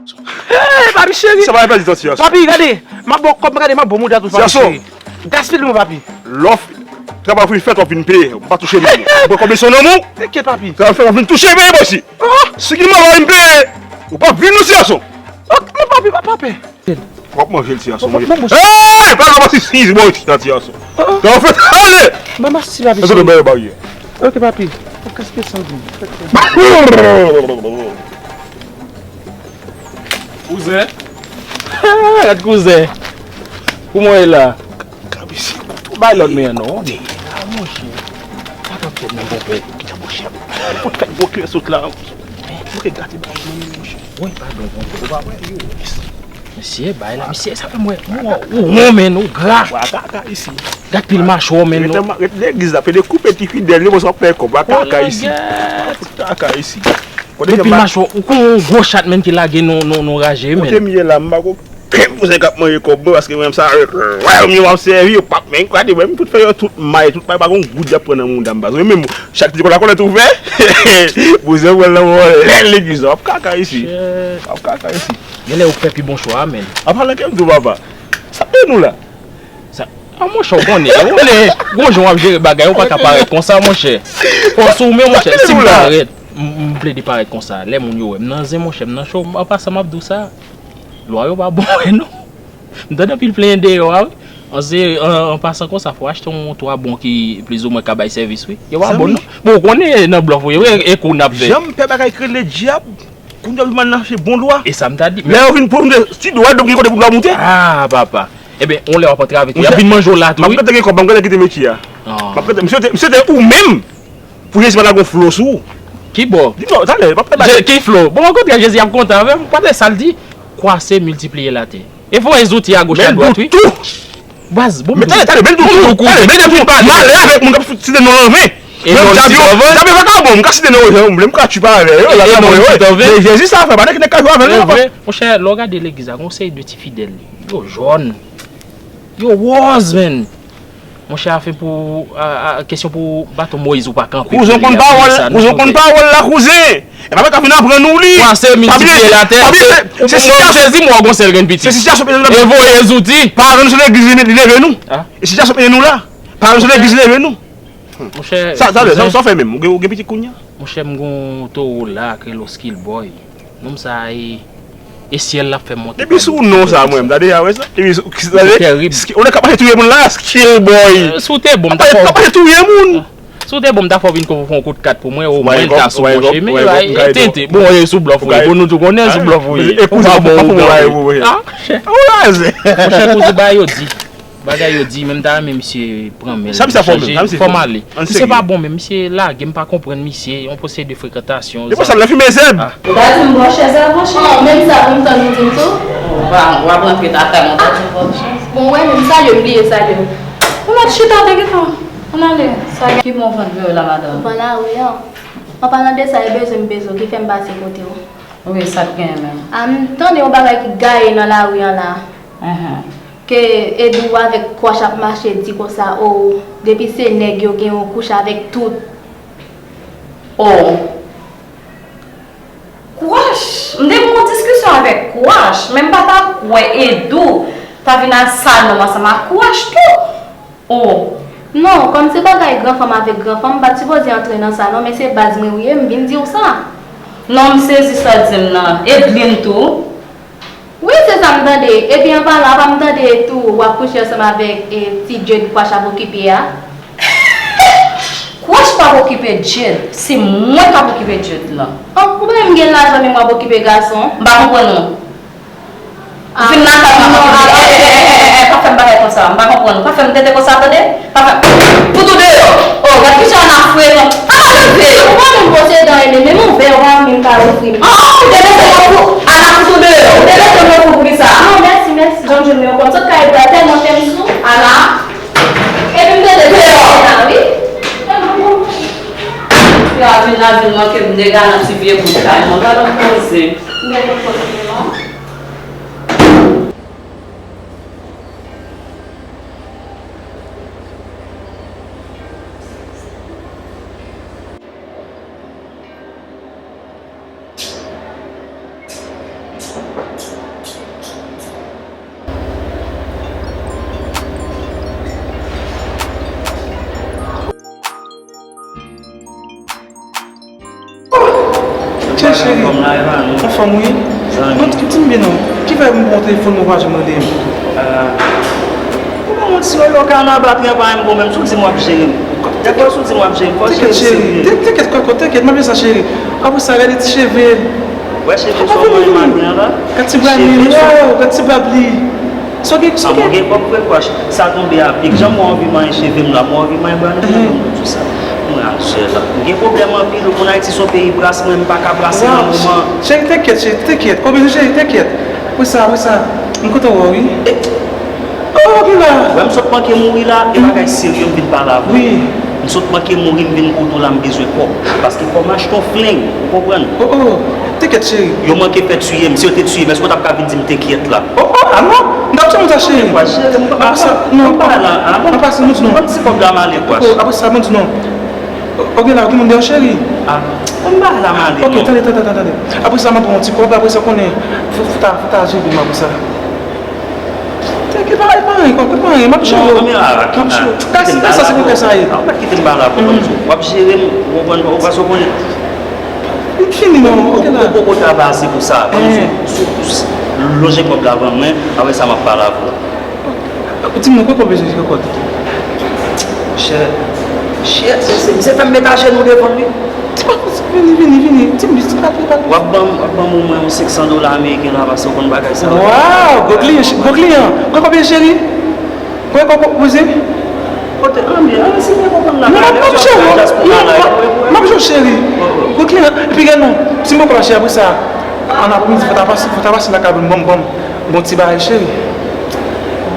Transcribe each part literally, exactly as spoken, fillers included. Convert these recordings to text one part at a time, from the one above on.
Hey, papi cheri. Sa va pèdi tan, ti gason. Papi, gade. M ap bon, kòb, gade, m ap bon mouda tou, papi cheri. Gaspiye l non, papi. Lè w fin, travay fin fèt, w ap vin peye. Ou pa touche m. Mwen konbyen son nan men w? Tenkèt, papi. Travay fèt, w ap vin touche, peye mwen osi. Si gen mwen, w ap vin peye. Ou pa vin non, ti gason. Ok, non, papi, pa, pa pè. W ap manje l, ti gason, manje. Hey, pa nan pase siz mwen isi, ti gason. Travay fèt, ale. Mama, si, papi. Mete l nan baryè. Ok, papi. Ou gaspiye san vin. Kouzen. Gad kouzen. Kouman w ye la? Bay lòt men an non. Tande la, monchè. Pa t ap fè nan bonpè. Kite monchè. Fout fè gwo kiyè sot la. Monchè, gate bagay nan men monchè. Woy, padon, monchè. Ou pa wè yo. Mesye, bay la, mesye, sa fè m wè. Ou, ou won, men, ou gra. Wa kaka isi. Gad pil machwè w, men. Ret nan, ret legliz la, pede koupe ti fidèl yo, konsa w ap fè kòb. Wa kaka isi. Kaka isi. Depi mache, ou konn yon gwo chat menm ki lage nou, nou, nou raje, menm. Kote m ye la, m pa gon pen pou sa k ap manje kòb mwen, paske mwen menm sa, wè, m yo ap sèvi, yo p ap menm gade, mwen, m tout fè yo tout may, tout may, pa gon goud y ap pran nan mouda m, baz. Mwen menm, chak ti kola kòlèt ouvè, bouzen mwen nan mwen, lè legliz, w ap kaka isi. W ap kaka isi. Genlè ou fè pi bon chwa a, menm. Apa lè ke m di w, papa? Sa pe nou la? Sa, a, monchè, w konnen, w konnen, gon jan w ap jere bagay, ou pa ka parèt konsa, monchè. Fò sou men, monchè, si m parèt, m, m plede parèt konsa. Lè moun yo wè m nan zen, monchè, m nan cho, an pasan, m ap di w sa. Lwa yo pa bon, wè, non. M tande anpil plenyen deyò a, wi. An se, an, an pasan konsa, fò achte yon twa bon ki plizoumwen ka bay sèvis, wi. Yo pa bon, non. Bon, ou konnen nan blòf, wi, wi, e kou n ap fè. Jan m pè bagay k rele dyab. Kounye a, yo vin al nan se bon lwa. E sa m ta di. Lè yo vin pran ti dwa, donk gen kote pou dwa moute. Ah, papa. Ebyen, on lè w ap antrave tou, y ap vin manje w la tou, wi. M ap kite gen kòb, m ap kite kite metye a. M ap kite, misye te, misye te ou menm pou Jezi pa ta gon flo sou ou. Ki bò? Di non, talè, m ap fè bagay. Ki flo? Bon, okontrè, Jezi ap kontan avè m. Gade sa l di, kwase, miltipliye latè. E voye zouti a goch a dwat, wi. Baz, bon. Men talè, talè, men tou, talè, men tou. M ale avèk moun k ap site non nan men. E non, dyab yo, dyab yo pa ka bon, m ka site non yo, m ka tchwipa avè yo, la, bon, yo. Men Jezi sa fè, pa nèg, nèg ka jwe avè l, non, papa. Monchè, lè w gade legliz la, gon seri de ti fidèl, yo jòn, yo wòz, menn. Monchè, afen pou, a, a, kesyon pou baton Moyiz ou pa kanpe. Kouzen konn pawòl, kouzen konn pawòl la, kouzen. E pa mwen k ap vin aprann ou li. Kwase, miltipliye latè, se, se, se, Jezi mò gon sèl grenn pitit. Se sitiyasyon peyi nou la. E voye zouti. Paran nou se legliz li leve nou. E sitiyasyon peyi nou la. Paran nou se legliz li leve nou. Monchè, sa, sa, sa, sa w fè menm? Ou gen, ou gen pitit kounye a? Monchè, m gon towo la, k rele Skill Boy. Nonm sa e, e syèl l ap fè monte. Depi sou non sa, mwen, m ta deja wè sa. Depi sou, tande, ou nèg k ap mache touye moun la, Skill Boy. Si w te bon, m ta fè w. K ap mache touye moun. Si w te bon, m ta fè w vin fè yon kout kat pou mwen, omwen l ta sou bon chemen. E tenten. Bon, e sou blòf ou ye. Bon, nou tou konnen sou blòf ou ye. Ou pa bon, ou pa bon. Monchè, kouzen, bagay yo di. Bagay yo di, men m ta renmen misye pran men l chanje fòm ale. Misye pa bon, men misye lage m, pa konprann misye, yon pwosedi frekantasyon. Depi sa, l ap fimen zèb. Ou ta di m bò chèz avan, cheri. Oh, menm sa pou m tann ou di m tou. Ou pa, w ap rantre lakay mwen, ou ta di m bò chèz. Bon, wè, menm salye m, bliye salye m. Ou mèt chita, te gentan. Ann ale. Sa ki bon vant vre la, madanm? Van lari an. An palan de sa, e bezwen m bezwen w, ki fè m pase kote w. Wi, sa k genyen menm? A, m tande yon bagay ki gaye nan lari an la. Ke Edou avèk Kwach ap mache di konsa, o, depi se nèg yo gen yon kouche avèk tout. O. Kwach! M te gen yon diskisyon avèk Kwach, men m pa ta kwè Edou ta vin al sal nonm ansanm ak Kwach tou. O. Non, kòm se bagay gran fanm avèk gran fanm, m pa t sipoze antre nan sa non, men se baz mwen ou ye, m vin di w sa. Non, m sezi sa w di m nan. Edlin tou? Wi, se sa m tande. Epi an palan, apa m tande tou w ap kouche ansanm avèk, e, ti Jade Kwach ap okipe a? Kwach p ap okipe Jade, se mwen k ap okipe Jade lan. O, ou pa menm gen lajan, men w ap okipe gason? M pa konprann ou. Ou vin lakay mwen, pa fè m bagay konsa. M pa konprann ou. Pa fè m tete konsa, tande? Pa fè m fout ou deyò. O, gad kijan Ana frekan. Ana leve. Ou pa menm pwosede anyen, menm yon vè ou pa menm ka ofri m. An, ou te leve mwen pou Ana fout ou deyò. Ou te leve mwen pou, pou kisa? Non, mèsi, mèsi. Jan m jwenn mwen konn sot kay bra tèlman fè m sou. Ana. Epi m tande deyò. Ana, wi. Yo ap vin la vin manke m dega nan ti vye bout kay mwen. Gad yon koze. M gen pou koze non. Anfòm wi. Mwen, di m byen non. Ki fè m pran telefòn mwen pa janm rele m? Ou pa manti, yo, yo kanaba trè pa menm bon menm, si w di m w ap jere m. Dèfwa si w di m w ap jere m, fò w jere m serye. Tenkèt, kòkòt, tenkèt, m ap jere sa, cheri. Apre sa, gade ti cheve. Wè cheve sa w manje maten an la. Gade ti bra li, waw, gade ti bab li. Sa w gen, sa w gen. Mwen gen kòb vre kwach. Sa tonbe a pik. Jan mwen anvi manyen cheve m la, mwen anvi manyen bra nou, mwen tou sa. Mwen al jè la. M gen pwoblèm anpil, ou konn Ayiti se yon peyi bras, mwen m pa ka brase nan moman. Cheri, tenkèt, cheri, tenkèt. Konbyen cheri, tenkèt. Wi sa, wi sa. M kontan wè w wi. Oh, ok la. Wè m sot manke mouri la, e bagay serye m vin pale avè w. Wi. M sot manke mouri, m vin kote w la, m bezwen kòb. Paske fò m achte yon fleng, ou konprann? Oh, oh. Tenkèt, cheri. Yo manke fè tiye m, si yo te tiye m, èske w t ap ka vin di m tenkèt la? Oh, oh, ah non. M t ap tchè mwen sa, cheri. Apre sa, non. Apre sa, non. Ban m ti kòb la m ale, kwach. Oh, apre sa, ban m di non. Ok la, ou gen moun dèyè w, cheri? Ah, ban m bagay la m ale, non. Ok, tande, tande, tande, tande. Apre sa, m ap pran yon ti kòb, apre sa, w konnen, fò, fò ta, fò ta jere m apre sa. Tèk, e pa, e pa anyen, kwak, e pa anyen, m ap jere w. Non, men, ah, m ap jere w. Kite m bagay la pou ou. Kase sa, se pou kè sa ye. Ah, ou mèt kite m bagay la pou ou, ban m di w. W ap jere m, ou konprann, ou pa sou konnen. Li fini, non, ok la. Ou poko travay ase pou sa. Ban m di w, sou, sou, lonje kòb la ban mwen, apre sa, m ap pale avè w. Ou di m non, kòkòt bezwen kòkòt. Monchè, monchè, se, se, misye fè m met ajenou devan li. Vini, vini, vini. Di m, di m, pale, pale. W ap ban m, w ap ban m omwen yon senk san dola ameriken la, paske w konn bagay sa yo. Waw, gwo kliyan, gwo kliyan. Kòkòt bezwen, cheri? Kòkòt, kòkòt bezwen? Kote, anben, anben, si mwen konprann la, non, m ap jere w, m ap jere w, cheri. Gwo kliyan, epi gade non, si m poko mache apre sa, an apremidi, fò ta pase, fò ta pase lakay mwen, ban m, ban m, bon ti bagay, cheri.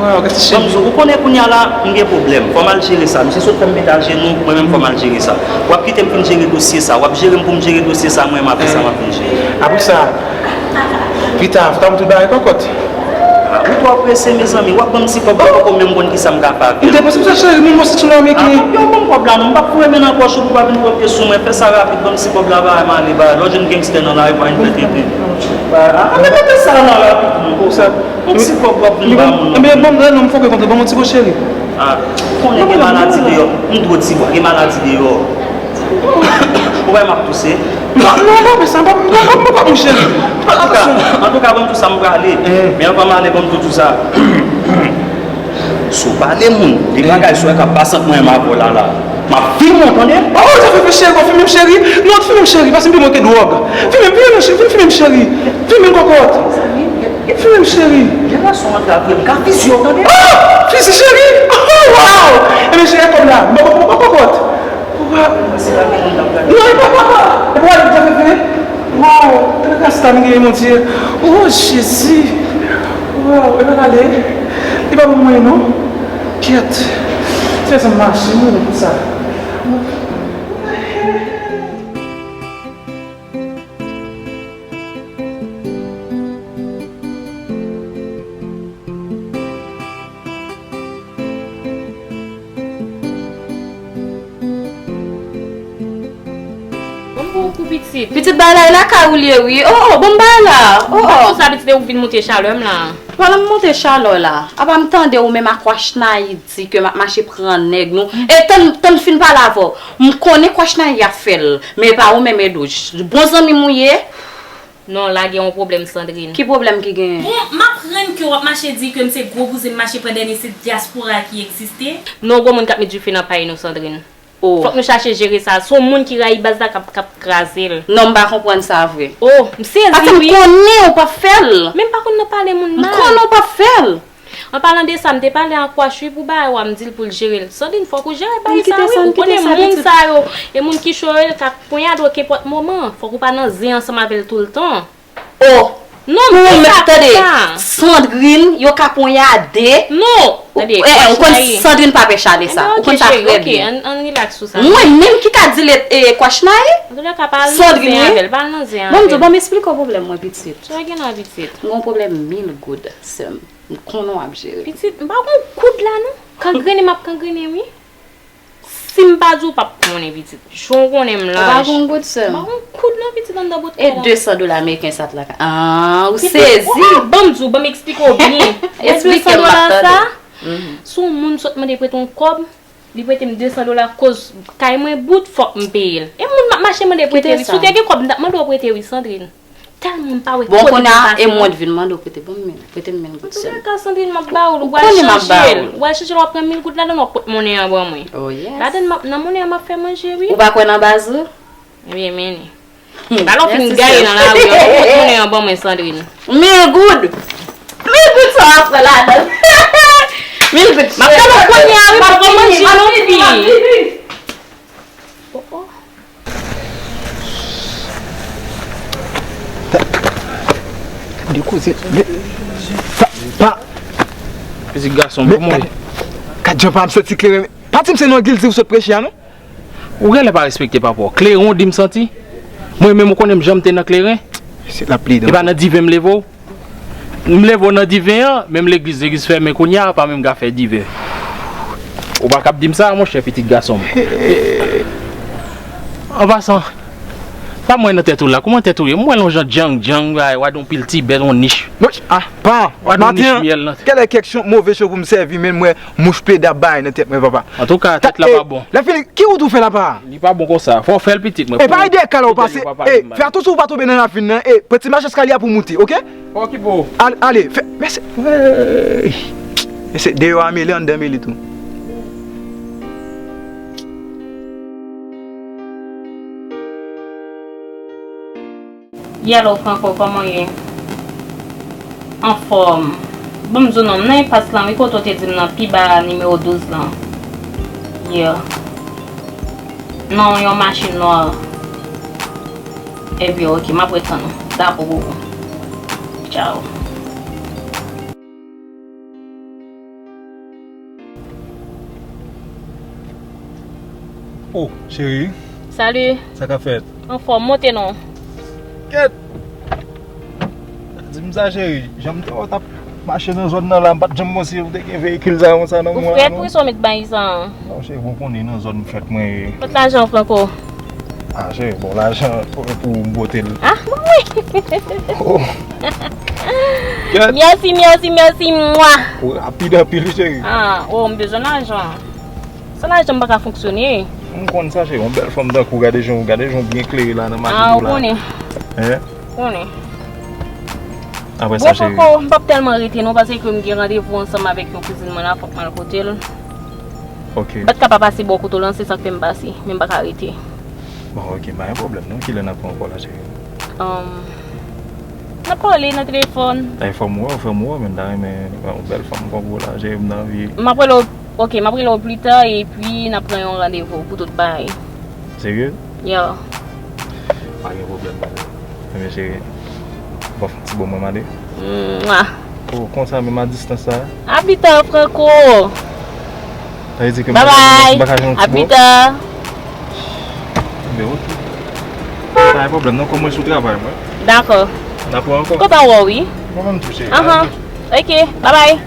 Waw, gade ti cheri. Banm di w, ou konnen kounye a la, m gen pwoblèm. Fò m al jere sa. Misye sot fè m met ajenou, mwen menm fò m al jere sa. W ap kite m fin jere dosye sa. W ap jere m pou m jere dosye sa, mwen menm apre sa m ap vin jere. Apre sa, pita, fò ta mete bagay kòkòt. Ah, ou twò prese, mezanmi. W ap ban m ti kòb la, ou poko menm konn kisa m ka fè avè l. M depanse m sa, cheri, moun mwen se ti nonm ki. Ah, yo, ban m kòb la, non. M p ap foure men nan pòch ou pou w pa vin twò pye sou mwen. Fè sa rapid, ban m ti kòb la, ba m ale, ba. Lè w jwenn gangstè nan lari, pa vin fè tenten. Ba, ah, mete sa nan rapid, non. Sa. Yon ti kòb w ap vin ba moun nan. Ebyen, bon, lè non, m fòk kontre, ban m yon ti kòb, cheri. Ah, ou konnen gen maladi deyò. M twò di, gen maladi deyò. Ou wè m ap touse? Non, non, pa fè sa, pa, pa, pa, pa, monchè. Antouka, antouka, ban m tou sa, m prale. Men anvan m ale, ban m tou, tou sa. Si w pale moun, de bagay si w wè k ap pase ant mwen menm avè w la, la. M ap filme w, tande? Oh, sa fè cheri, kò filme m, cheri. Non, filme m, cheri, paske m pi mwen ke dwòg. Filme m, filme m, cheri, filme m, cheri. Filme m, kòkòt. Filme m, cheri. Jan gason antre avè m, m ka fiziye w, tande? Oh! Fizi, cheri! Oh, waw! Ebyen, cheri, kòb la. M pa, m pa, m pa, kòkòt. Waw! Non, e pa, pa, pa! E pa, e pa, e pa, waw! Gade rasta m genyen, Bondye! Oh, Jezi! Waw! E pa pale! E pa pou mwen, non! Kyèt! Fè sa mache, mwen, pou sa! Ban m ba w kou pitit. Pitit, bay la, e lakay ou l ye wi. Oh, oh, ban m bay la. Oh, oh. Tout sa pitit, e ou k vin monte chalè m la. Pa nan monte chalè w la. Apa m tande ou menm ak Wachnayi di ke m ap mache pran nèg nou. E tann, tann fin pale avè w. M konnen k Wachnayi ap fè l. Men e pa ou menm, Edouj. Bon zanmi m ou ye. Non, la gen yon pwoblèm, Sandrine. Ki pwoblèm ki genyen? Bon, m aprann ke w ap mache di ke m se gwo bouzen, m mache pran dènye, se dyaspora ki egziste. Non, gwo moun k ap met dife nan pay nou, Sandrine. Oh. Fòk nou chache jere sa. Se yon moun ki rayi baz la k ap, k ap kraze l. Non, m pa konprann sa vre. Oh, m sezi wi. Paske m konnen ou p ap fè l. Men m pa konn nan pale moun mal. M konnen ou p ap fè l. An palan de sa, m te pale ak Wash wi pou bagay w a, m di l pou l jere l. Sandrine, fòk ou jere bagay sa wi. Ou konnen moun sa yo, e moun ki cho yo, yo ka ponyade w kenpòt moman. Fòk ou pa nan zen ansanm avè l toultan. Oh! Non, m di sa, tande. Sandrine, yo ka ponyade. Non, tande. Ou konn Sandrine pa pè chale sa. Ou konn sa trè byen. Ann relax sou sa. Mwen menm ki ka di l e Kwachnaye? Sandrine wi. Bon, m di w, ban m esplike w pwoblèm mwen pitit. Sa gen la pitit? M gen yon pwoblèm mil goud, sè m. M konnen w ap jere. Pitit, m pa gon koud la non. Kangrene m ap kangrene wi. Si m pa di w p ap konnen pitit. Jan w konnen m laj. Ou pa gon goud sè m. M pa gon koud non pitit anndan bòt kay la. E de san dola ameriken sa t la ka. Ah, ou sezi. Pitit, ou pa ban m di w, ban m eksplike w byen. Eksplike m, m ap tande. Se yon moun sot mande prete yon kòb, li prete m de san dola koz kay mwen bout, fòk m peye l. E moun m ap mache mande prete wi. Si w te gen kòb, m t ap mande w prete wi, Sandrine. tèlman m pa wè kote pou m pase. Bon, kounye a, e mwen t vin mande w prete ban m mil, prete m mil goud sèlman. Antouka, Sandrine, m ap ba w l, ou pral chanje l. Ou konnen m ap ba w l. W al chanje l, w ap pran mil goud ladan l, w ap pot monnen an ban mwen. Oh, yes. Ladan m ap, nan monnen an, m ap fè manje, wi. Ou pa kwè nan baz ou? Ebyen, men li. Hmm. Talè w fin gaye nan lari an, ou pot monnen an ban mwen, Sandrine. Mil goud! Mil goud sa w ap pran ladan l. Mil goud. M ap talè w kounye a, wi, m ap pran manje non, fi. Oh, oh. Gade koze, men, pa, pa. Pitit gason, men, kòman w ye? Gad, gad jan pa m santi kleren. Pa di m se nan Gildi ou sot preche a, non? Ou genlè pa respekte papa w. Kleren w di m santi? Mwen menm ou konnen m janm te nan kleren? Se la plede. E pa nan diven m leve w? M leve w nan diven an, menm legliz, legliz fèmen kounye a, pa menm ka fè diven. Ou pa kab di m sa, monchè, pitit gason m. An pasan, pa m wè nan tèt ou la, kòman tèt ou ye? M wè l yon jan djang djang, w a, w a yon pil ti bèt, yon nich. Monch-, ah, pa, w a yon nich myèl nan. Kèlè kèk move cho pou m sèvi, men m wè mouch peda bay nan tèt mwen, papa. Antouka, tèt la pa bon. Lè fini, ki wout ou fè la, pa? Li pa bon konsa. Fò w fè l pitit mwen. E pa ede kal ou pase. E, fè atansyon ou pa tonbe nan ravin nan. E, pran ti mach eskalye a pou w moute, oke? Fò w okipe w. Ale, ale, fè, mèsi. Wey. Mèsi, deyò a mele, anndan mele tou. Yellow Franco, kòman w ye? Anfòm. Ban m di w non, m nan enpas lan wi, kote w te di m nan pi ba nimewo douz lan. Yeah. Non, yon machin nwa. Ebyen, oke, m ap ret tann ou. Dakò, bobo. Tchao. Oh, cheri. Salut. Sa k ap fèt? Anfòm, monte non. Kèt! Di m sa, cheri. Jan m te wè w t ap mache nan zòn nan la, m pa t janm panse ou te gen veyikil sa konsa nan men w la, non. Ou frèt wi, sa w met bay sa. Non, cheri, bon, ou konnen nan zòn fèt mwen ye. Kot lajan w, Franco? Ah, cheri, bon, lajan pou, pou m pote l. Ah, bon, wi. Oh. Kèt. Mèsi, mèsi, mèsi, mwa. Ou rapid anpil, cheri. Ah, oh, m bezwen lajan. San lajan m pa ka fonksyone. M konn sa, cheri, yon bèl fanm tankou, gade jan, gade jan w byen klere la nan mache la. Ah, ou konnen. Hein? Ou konnen. Apre sa, cheri. Bon, Franco, m p ap tèlman rete non, paske m gen randevou ansanm avèk yon kouzin mwen la, fòk m al kote l. Ok. M pa t ka pa pase bò kote w lan, se sa k fè m pase, men m pa ka rete. Bon, ok, pa gen pwoblèm non. Kilè n ap wè ankò la, cheri? Um, n ap pale nan telefòn. Ay, fò m wè w, fò m wè w, men m ta renmen wè yon bèl fanm tankou w la, cheri, m t anvi. M ap rele w, ok, m ap rele w pita, epi n ap pran yon randevou pou tout bagay. Serye? Yeah. Pa gen pwoblèm, pa gen. Ebyen, cheri, w ap fè yon ti bo mwen m ale? Mwa. Oh, konsa menm a distans sa? A pita, Franco. Sa vle di ke m pa ka jwenn, m pa ka jwenn yon ti bo? A pita. Ebyen, ok. Pa gen pwoblèm non, kòm mwen sou travay mwen. Dakò. N ap wè ankò. Kontan wè w, wi. Mwen menm tou, cheri. Ahan. Ok, babay.